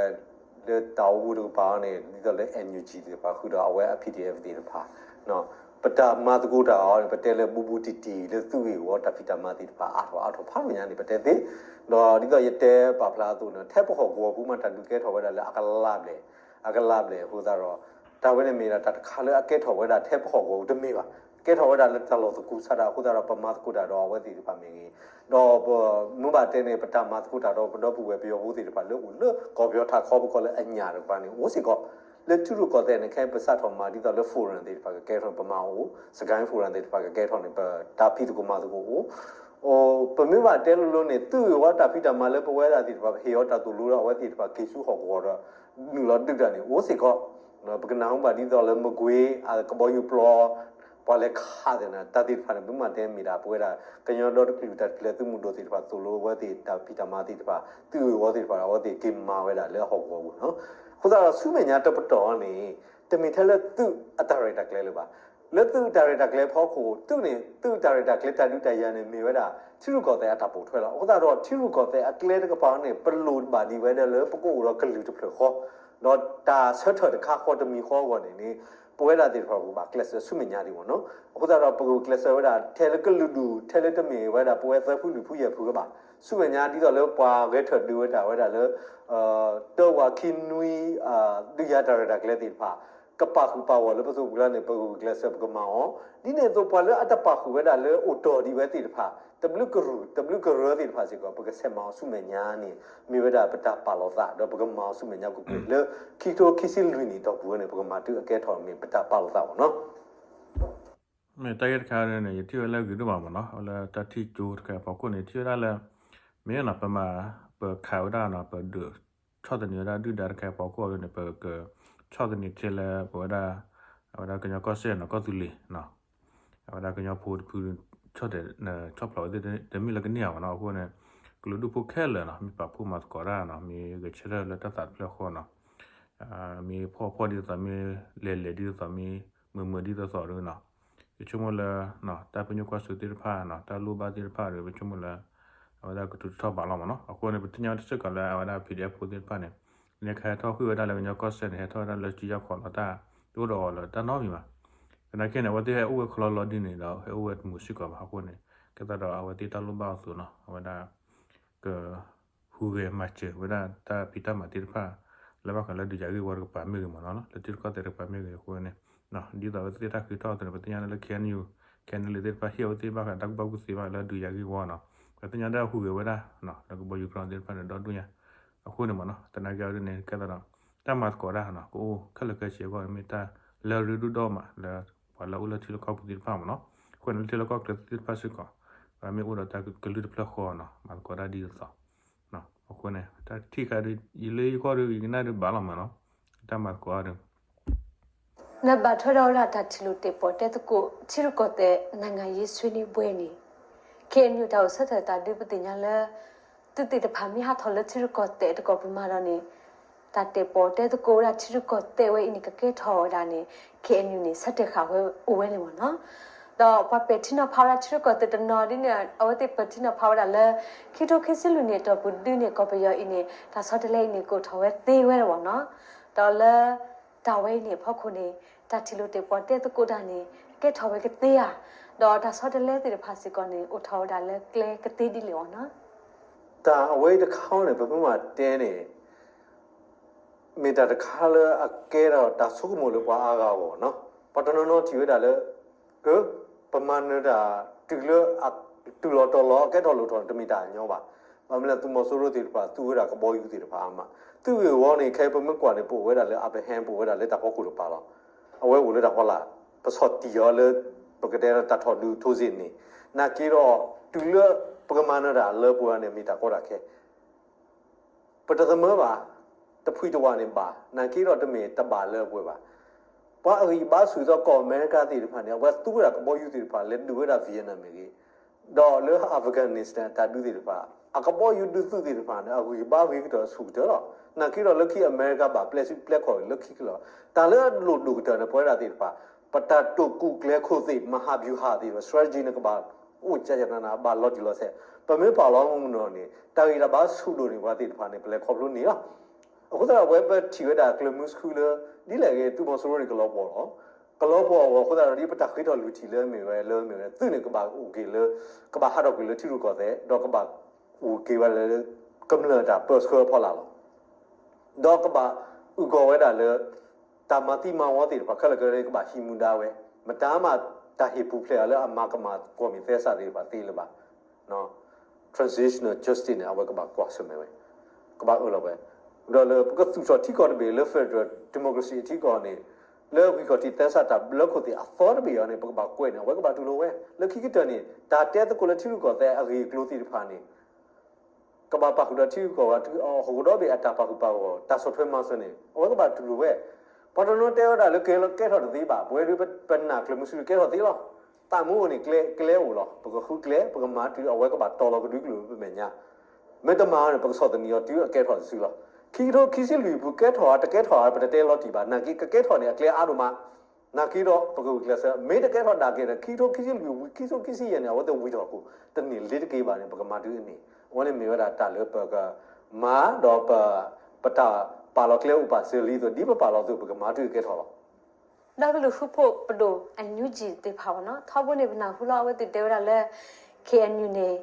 လၢတၢ်အိၣ်ဖှိၣ်တကပၤအံၤန့ၣ် ဒ်သိးလၢ NUG သ့ၣ်တဖၣ် ဃုာ်ဒီးအဝဲအ PDF သ့ၣ်တဖၣ် ပတၢ်မၤသကိးတၢ်အီၤန့ၣ် ပတဲလၢဘူးဘူးတံၢ်တံၢ်လၢသုးဂ့ၢ်ဝီတၢ်ဖံးတၢ်မၤသ့ၣ်တဖၣ် အါထီၣ်အါထီၣ်ဖးဒိၣ်ညါန့ၣ် ပတဲသ့, ဒီးဒ်သိးယတဲပာ်ဖျါအသိးန့ၣ် ထဲပဟီၣ်ကဝီၤပူၤမးတၢ်ဒုးကဲထီၣ်ဝဲဒၣ်လၢအကလးဘျဲၣ်, အကလးဘျဲၣ်အဃိသတးဒီး တၢ်ဝဲန့ၣ်မ့ၢ်ဒၣ်တၢ်တခါလၢအကဲထီၣ်ဝဲဒၣ်ထဲပဟီၣ်ကဝီၤပူၤတမ့ၢ်ဘၣ်, ကဲထီၣ်ဝဲဒၣ်လၢတၢ်လီၢ်သကူးဆးဒးအဃိသတးဒီး ပမၤသကိးတၢ်ဒီးအဝဲသ့ၣ်တဖၣ်မ့ၢ်ဂ့ၤ, ဒီးပမ့ၢ်ဘၣ်တဲန့ၣ် ပတၢ်မၤသကိးတၢ်ဒီးပဒီပုၢ်ဝဲၢ်ပယီၤဖိသ့ၣ်တဖၣ်လၢအိၣ်လၢကီၢ်ပယီၤထးခီ ပကီၢ်လၢအညၣ်တကပၤန့ၣ် အိၣ်စ့ၢ်ကီး, လၢထံရူၢ်ကီၢ်သဲးန့ၣ် ခဲအံၤပစးထီၣ်မၤဒ်သိးလၢ forum သ့ၣ်တဖၣ်ကကဲထီၣ်န့ၣ် ပမၤအိၣ်, စကဲ forum သ့ၣ်တဖၣ်ကကဲထီၣ်န့ၣ် ပတၢ်ဖံးသကိးမၤသကိးအိၣ်, ပမ့ၢ်ဘၣ်တဲလိၤလိၤန့ၣ် သုးဂ့ၢ်ဝီတၢ်ဖံးတၢ်မၤလၢပဝဲဒၣ်သ့ၣ်တဖၣ် ပဟ့ၣ်အီၤတၢ်သိၣ်လိဒီးအဝဲသ့ၣ်တဖၣ်က့ၤဆူဟီၣ်ကဝီၤဒီး နုာ်လီၤဒုးတၢ်န့ၣ် အိၣ်စ့ၢ်ကီး, ပကနၢ်ဟူဘၣ်ဒ်သိးလၢမကွ့ၤ အကဘီယူၤပျီ ပှၤလဲၤခးသ့ၣ်န့ၣ် တၢ်သ့ၣ်တဖၣ်န့ၣ် ပမ့ၢ်တဲမ့ၢ်ဒၣ် ပဝဲဒၣ် ကညီဒီတကလုာ်တၢ်ထူၣ်ဖျဲးသုးမုၢ်ဒိၣ်သ့ၣ်တဖၣ်သိၣ်လိအဝဲသ့ၣ်တၢ်ဖံးတၢ်မၤသ့ၣ်တဖၣ် သုးဂ့ၢ်ဝီသ့ၣ်တဖၣ် အဝဲသ့ၣ်က့ၤမၤဝဲဒၣ်လၢဟီၣ်ကဝီၤပူၤနီၤ. အဃိသတးဒီးဆူမဲာ်ညါတပတီၢ်န့ၣ် တမ့ၢ်ထဲလၢသုးအတၢ်ရဲၣ်တၢ်ကျဲၤလၢၤဘၣ်. လၢသုးအတၢ်ရဲၣ်တၢ်ကျဲၤဖီခိၣ် သုးန့ၣ် သုးအတၢ်ရဲၣ်တၢ်ကျဲၤတၢ်ဒုးတၢ်ယၤန့ၣ် မ့ၢ်ဝဲဒၣ် ထံရူၢ်ကီၢ်သဲးအတၢ်ပိာ်ထွဲလီၤ. အဃိသတးဒီး ထံရူၢ်ကီၢ်သဲးအကျဲတကပၤန့ၣ် ပလိၣ်ဘၣ်ဒံးဝဲဒၣ်လၢပကအိၣ်ဒီးကလုာ်တဖျၢၣ်ဃီ ဒီးတၢ်ဆၢထၢၣ်တခါဃီတမံၤဃီအဂီၢ်န့ၣ်န့ၣ် ပဝဲဒၣ်သ့ၣ်တဖၣ်ကဘၣ်ကျဲးစၢးဆူမဲာ်ညါဒံးမ့ၢ်နီၤ. အဃိသတးဒီး ပကကျဲးစၢးဝဲဒၣ် ထဲလၢကလုာ်ဒူၣ် ထဲလၢတမ့ၢ်ဝဲဒၣ် ပဝဲသၢဖုလွံၢ်ဖုယဲၢ်ဖုကဘၣ် ဆူမဲာ်ညါဒ်သိးလၢပှၤဂဲၤထၢၣ်ဒုးဝဲဒၣ်ဝဲဒၣ်လၢ တၢဝးခံနွံ ဒုးယၤတၢ်ရဲၣ်တၢ်ကျဲၤသ့ၣ်တဖၣ် ကပာ်ဃုာ်ပာ်ဂီၢ်လၢပသိးပူၤလၢန့ၣ် ပကကျဲးစၢးပကမၤအီၤ, ဒ်န့ၣ်အသိးပှၤလၢအတပာ်ဃုာ်ဝဲဒၣ်လၢအိၣ်တီၢ်ဒံးဝဲသ့ၣ်တဖၣ် တဘျုးကရူၢ် တဘျုးကရၢသ့ၣ်တဖၣ်စ့ၢ်ကီး ပကဆဲးမၤအီၤဆူမဲာ်ညါန့ၣ် မ့ၢ်ဝဲဒၣ်ပတၢ်ပာ်လီၤသး ဒီးပကမၤအီၤဆူမဲာ်ညါကွ့ၢ်ကွ့ၢ် လၢခံကထိခံဆံလွံၢ်နံၣ်တီၢ်ပူၤန့ၣ် ပကမၤတုၤအကဲထီၣ်မ့ၢ်ပတၢ်ပာ်လီၤသးအဂီၢ်နီၤ. မ့ၢ်တၢ်ဂ့ၢ်တခါန့ၣ် ယထံၣ်ဝဲလၢဂ့ၤဒိၣ်မးမ့ၢ်နီၤ လၢတၢ်ထံၣ်ကၠိတခါအဖီခိၣ်န့ၣ် ထံၣ်ဝဲဒၣ်လၢ မ့ၢ်နီၤ ပမၤ ပခးဝဲဒၣ်နီၤ ပဒုးဆီၣ်သနံးဝဲဒၣ်ဒုၣ်ဒါတခါအဖီခိၣ်န့ၣ် ပကဆီၣ်သနံးထဲလၢပဝဲဒၣ် အဝဲဒၣ်ကညီကီၢ်စဲၣ်နီၤ ကီၢ်သူလ့ၤနီၤ အဝဲဒၣ်ကညီဖိတဖု ဆီၣ်ဖျိးဝဲသ့ၣ်တမ့ၢ်လၢကန့ၢ်အီၤဘၣ်နီၤ အဃိန့ၣ် ကလုာ်ဒူၣ်ဖိခဲလၢာ်နီၤ မ့ၢ်ပာ်ဖှိၣ်မၤသကိးတၢ်နီၤ မ့ၢ်ဂဲၤဆၢထၢၣ်လၢတၢ်သးတဖျၢၣ်အဃိနီၤ မ့ၢ်ဖှီၣ်ဖှီၣ်ဒ်သိးသိး မ့ၢ်လဲၤလဲၤဒ်သိးသိး မ့ၢ်မုာ်မုာ်ဒ်သိးသိးဒ်နီၤ ယဆိကမိၣ်လၢ တၢ်ပညိၣ်ကွၢ်စိသ့ၣ်တဖၣ်နီၤ တၢ်လိၣ်ဘၣ်သ့ၣ်တဖၣ်ဒီး ပဆိကမိၣ်လၢ အဝဲဒၣ်ကထုးထီၣ်ဘၣ်လီၤမ့ၢ်နီၤ အဃိန့ၣ် ပသ့ၣ်ညါဝဲဒၣ်စ့ၢ်ကီးလၢအဝဲဒၣ် PDF ဖိသ့ၣ်တဖၣ်န့ၣ် လၢကဟဲထီၣ်ဃုာ်ဝဲဒၣ်လၢကညီကီၢ်စဲၣ်န့ၣ် ဟဲထီၣ်ဝဲဒၣ်လၢစုယီၢ်ခီၣ်လီၤတၢ် တအိၣ်ဒီးအီၤလၢတၢ်နီတမံၤဘၣ် သနာ်က့န့ၣ် အဝဲသ့ၣ်ဟဲအိၣ်ဝဲခီလီလီၤဒ်န့ၣ်ဒီး ဟဲအိၣ်ဝဲတမုာ်စ့ၢ်ကီးဘၣ်အဃိန့ၣ် ကဲသးဒီးအဝဲသ့ၣ်တၢ်လိၣ်ဘၣ်အသိးနီၤ အဝဲဒၣ် က ဟူးဂဲၤမၤစၢၤဝဲဒၣ်တၢ်ဖံးတၢ်မၤသ့ၣ်တဖၣ် လၢဘၣ်ဃးလၢဒုးယၤဂ့ၢ်ဝီတကပၤမ့ၢ်ဂ့ၤမ့ၢ်နီၤ လၢထံရူၢ်ကီၢ်သဲးတကပၤမ့ၢ်ဂ့ၤအဃိန့ၣ် ဒ်သိးဝဲသ့ၣ်တၢ်ဃ့ထီၣ်အသိးန့ၣ် ပသ့ၣ်ညါလၢ KNU, KNLA သ့ၣ်တဖၣ်ဟ့ၣ်အဝဲသ့ၣ်ဘၣ်ဃးတၢ်ကူၣ်ဘၣ်ကူၣ်သ့ဘၣ်လၢဒုးယၤဂ့ၢ်ဝီနီၤ ပသ့ၣ်ညါဒၣ်ဟူးဂဲၤဝဲဒၣ် လၢကဘီယူၤကြးသ့ၣ်တဖၣ်န့ၣ် ဒီဒူၣ်ညါ အဃိန့ၣ်မ့ၢ်နီၤ သနာ်က့အီၤဒ်န့ၣ် ကဲသးဒီး တၢ်မၤသကိးတၢ်နီၤ ကအိၣ်ခဲလၢာ်ခဲဆ့အဂီၢ် မ့ၢ်တၢ်လၢရ့ဒိၣ်ဒိၣ်မးလၢ ပှၤလၢအအိၣ်လၢထံလၢကီၢ်ပူၤသ့ၣ်တဖၣ်မ့ၢ်နီၤ အဃိန့ၣ်လၢထံလၢကီၢ်ချၢသ့ၣ်တဖၣ်စ့ၢ်ကီး ပမ့ၢ်အိၣ်ဒီးတၢ်ကလုၢ်တဖျၢၣ်ဃီနီၤ မၤသကိးတၢ်ဒ်သိး အဃိန့ၣ် တၢ်ထံၣ်ခါဒ် ယလၢယဂီၢ်ဒီး ယကနၣ်ဒ်ဘၣ်လီၤမ့ၢ်နီၤ တၢ်မၤသကိးအီၤဒီး နဘၣ်ထွဲဒီးဝဲဒၣ်တၢ်ထံၣ်လိာ်တဲာ်ပိာ်တဲသကိး ထံရူၢ်ကီၢ်သဲး နိုင်ငံရေးဆွေးနွေးပွဲန့ၣ် KNU တၢ်အိၣ်ဆၢထၢၣ်သးဒုပသ့ၣ်ညါလၢ သုသ့ၣ်တဖၣ်မ့ၢ်ဟးထီၣ်လၢထံရူၢ်ကီၢ်သဲးတကီၢ်ပူၤမးဒီးန့ၣ် တၢ်တဲာ်ပိာ်တဲသကိးဝဲဒၣ်ထံရူၢ်ကီၢ်သဲးဝဲအံၤန့ၣ် ကကဲထီၣ်ဝဲဒၣ်န့ၣ် KNU န့ၣ် ဆၢတဲာ်ဃာ်ဝဲအိၣ်ဝဲန့ၣ်မ့ၢ်နီၤ ဒီးပှၤပဲာ်ထံနီၤဖးဝဲဒၣ်ထံရူၢ်ကီၢ်သဲးတနီၤဒ်န့ၣ် အဝဲသ့ၣ်ပဲာ်ထံနီၤဖးဝဲဒၣ်လၢ ခံထိခံဆံလွံၢ်န့ၣ် အတီၢ်ပူၤဒုန့ၣ် ကီၢ်ပယီၤအံၤန့ၣ် တၢ်ဆီတလဲအံၤန့ၣ် ကအိၣ်ထီၣ်ဝဲသ့ဝဲလီၤမ့ၢ်နီၤ ဒီးလၢ တၢ်ဝဲအံၤန့ၣ်အဖီခိၣ်န့ၣ် တၢ်ထံၣ်လိာ်တဲာ်ပိာ်တဲသကိးတၢ်န့ၣ် ကဲထီၣ်ဝဲကသ့ဧါ, ဒီးတၢ်ဆီတလဲသ့ၣ်တဖၣ်စ့ၢ်ကီးန့ၣ် အိၣ်ထီၣ်ဝဲဒၣ်လၢကျဲကသ့ဒ်လဲၣ်အီၤနီၤ. တၢ်အဝဲအံၤတခါန့ၣ် ပမ့ၢ်မၤတဲန့ၣ် မ့ၢ်တၢ်တခါလၢအကဲထီၣ်တၢ်ဆိကမိၣ်လၢပှၤအါဂၤအဂီၢ်နီၤ. ပှၤတနီၤနီၤထံၣ်ဝဲဒၣ်လၢ က ပမၤနၢၤတၢ်တုၤလၢ တုၤလီၤတီၤလီၤအကဲထီၣ်လိၣ်ထီၣ်န့ၣ် တမ့ၢ်တၢ်အညီဘၣ်. ဘၣ်မနုၤလဲၣ် သုးမီၤစိရိၤသ့ၣ်တဖၣ် သူဝဲဒၣ်ကဘီယူၤသ့ၣ်တဖၣ်အါမး, သုးဂ့ၢ်ဝီန့ၣ် ခဲအံၤပမ့ၢ်ကွၢ်န့ၣ် ပအိၣ်ဝဲဒၣ်လၢ upper hand ပအိၣ်ဝဲဒၣ်လၢတၢ်ဖီခိၣ်တကပၤလီၤ. အဝဲအိၣ်လၢတၢ်ဖီလာ်, ပဆီၣ်တံၢ်အီၤလၢ ပကတဲလၢတၢ်ထီၣ်ဒုးထိစ့ၣ်န့ၣ်, နာ်က့ဒီး တုၤလၢပကမၤနၢၤတၢ်လၢပှဲၤန့ၣ် မ့ၢ်တၢ်ကီတၢ်ခဲ ပတသမၢဘၣ်, တဖှံတဝးန့ၣ်ဘၣ်, နာ်က့ဒီးတမ့ၢ်တဘၣ်လၢပှဲၤဘၣ်. ပှၤအဂံၢ်အဘါဆူၣ်အသီကီၢ်အမဲရကၤသ့ၣ်တဖၣ်န့ၣ် အဝဲသူဝဲဒၣ်ကဘီယူၤသ့ၣ်တဖၣ် လဲၤဒုးဝဲဒၣ် Vietnam မ့ၢ်ဂ့ၤ, ဒီးလၢ Afghanistan တၢ်ဒုးသ့ၣ်တဖၣ် အကဘီယူၤဒုးသုးသ့ၣ်တဖၣ်န့ၣ် အဂံၢ်အဘါဂ့ၤကတၢၢ်ဆူၣ်ကတၢၢ်လီၤ. နာ်က့ဒီးလၢခံအမဲရကၤဘၣ်ပျဲစုပျဲခီၣ်လၢခံကလီၤ. တၢ်လၢအလိၣ်ဒိၣ်ကတၢၢ်န့ၣ် ပဝဲဒၣ်သ့ၣ်တဖၣ် ပတၢ်တိာ်ကူၣ်ကျဲခိၣ်သ့ၣ် မဟာဗျူဟာ သ့ၣ်တဖၣ် strategy န့ၣ် ကဘၣ်အိၣ်ကကနးနး ဘၣ်လီၤတံၢ်လီၤဆဲး, ပမ့ၢ်ပာ်လီၤမုၢ်နီၢ်န့ၣ် တၢ်ဂံၢ်တၢ်ဘါဆူၣ်ဒိၣ်န့ၣ် ပှၤသ့ၣ်တဖၣ်န့ၣ် ပလဲၤခီဖျိန့ၢ်လီၤ. အဃိသတးဒီး အဝဲပထံၣ်ဝဲဒၣ်ကျၢၤမုဆူလၢ ဒ်လဲၣ်ဂ့ၤ သုးမီၤစိရိၤန့ၣ် ကလီၤပှီၢ်လီၤ. ကလီၤပှီၢ်အဂီၢ်အဃိသတးဒီး ဒ်ပတၢ်ဃ့ထီၣ်လွံၢ်ထံၣ်လၢမ့ၢ်ဝဲလၢမ့ၢ်ဝဲ သုးန့ၣ်ကဘၣ်အိၣ်က့ၤလၢ ကဘၣ်ဟးထီၣ်ကွံာ်လၢထံရူၢ်ကီၢ်သဲး ဒီးကဘၣ်အိၣ်က့ၤဝဲလၢ ကမျၢၢ်တၢ်ပၢဆှၢအဖီလာ်လီၤ. ဒီးကဘၣ်အုၣ်ကီၤဝဲဒၣ်လၢ တၢ်မၤသံမၤဝီသ့ၣ်တဖၣ်ခဲလၢာ်ခဲဆ့ ကဘၣ်ဟံးမူဒါဝဲ, မတၤမးတၢ်ဟ့ၣ်ပူၤဖျဲးအီၤလၢအမၤကမၣ်ကွီၢ်မ့ၢ်သဲစးသ့ၣ်တဖၣ်သ့လၢၤဘၣ်. Transitional justice န့ၣ် အဝဲကဘၣ်ကွၢ်ဆၢၣ်မဲာ်ဝဲ, ကဘၣ်အၢၣ်လီၤဝဲ, ဒီးလၢပကသူၣ်ထီၣ်ထံကီၢ်တဘ့ၣ်လၢ federal democracy အထံကီၢ်န့ၣ် လၢဂံၢ်ခီၣ်ထံးသဲစးတၢ်ဘျၢခိၣ်သ့ၣ်အသီတဘ့ၣ်အံၤန့ၣ် ပကဘၣ်ကွဲးန့ၣ် အဝဲကဘၣ်တူၢ်လိာ်ဝဲ, လၢခံကတၢၢ်န့ၣ် တၢ်တဲသကိးလၢထံရူၢ်ကီၢ်သဲးအဂ့ၢ်အကျိၤသ့ၣ်တဖၣ်န့ၣ် ကဘၣ်ပာ်ဃုာ်ဒီးထံဂုၤကီၢ်ဂၤ ဟီၣ်ခိၣ်ဒီဘ့ၣ်အတၢ်ပာ်ဃုာ်ပာ်ဂီၢ် တၢ်ဆီၣ်ထွဲမၤစၢၤန့ၣ် အဝဲကဘၣ်တူၢ်လိာ်ဝဲ. ပှၤတနီၤတဲဝဲဒၣ်လၢကဲထီၣ်တသ့ဘၣ်, ပဝဲဒၣ်ပနာ်ကျၢၤမုဆူကဲထီၣ်သ့လီၤ. သးမူအိၣ်န့ၣ် ကျဲအိၣ်လီၤ, ပကဃုကျဲ ပကမၤတုၤအဝဲကဘၣ်တီၤလီၤကဒွံကျိာ်လၢပမဲာ်ညါ, မ့ၢ်တမၤန့ၣ် ပကဆီၣ်သနံးအီၤတုၤအကဲထီၣ်တစုလီၤ. ခံကထိခံဆံလွံၢ်ပူၤကဲထီၣ်ဧါ တကဲထီၣ်ဧါ ပတတဲလီၤတံၢ်ဘၣ်, နာ်က့ကကဲထီၣ်န့ၣ် အကျဲအါဒိၣ်မး နာ်က့ဒီး ပကဂုာ်ကျဲးစၢး, မ့ၢ်တကဲထီၣ်ဒၣ်က့ၤဒီး ခံကထိခံဆံလွံၢ်ဝံၤ ခံကထိခံဆံယဲၢ်န့ၣ် အဝဲသ့ၣ်ဝံၤထီၣ်အဃိ တန့ၢ်လ့ၤတက့ၤဘၣ်န့ၣ် ပကမၤတုၤအန့ၣ်, အဝဲန့ၣ်မ့ၢ်ဝဲဒၣ်တၢ်လၢပကမၤဒီး ပတၢ်ပာ်လီၤကျဲအိၣ်ပာ်စၢၤလံအသိး ဒ်ပပာ်လီၤအသိး ပကမၤတုၤကဲထီၣ်လီၤ. ဒီကလုာ်ဃူဖိးပဒိၣ် NUG သ့ၣ်တဖၣ်ဝဲနီၤ ထီဘိန့ၣ် ပနၢ်ဟူလီၤအဝဲသ့ၣ်တဲဝဲဒၣ်လၢ KNU န့ၣ်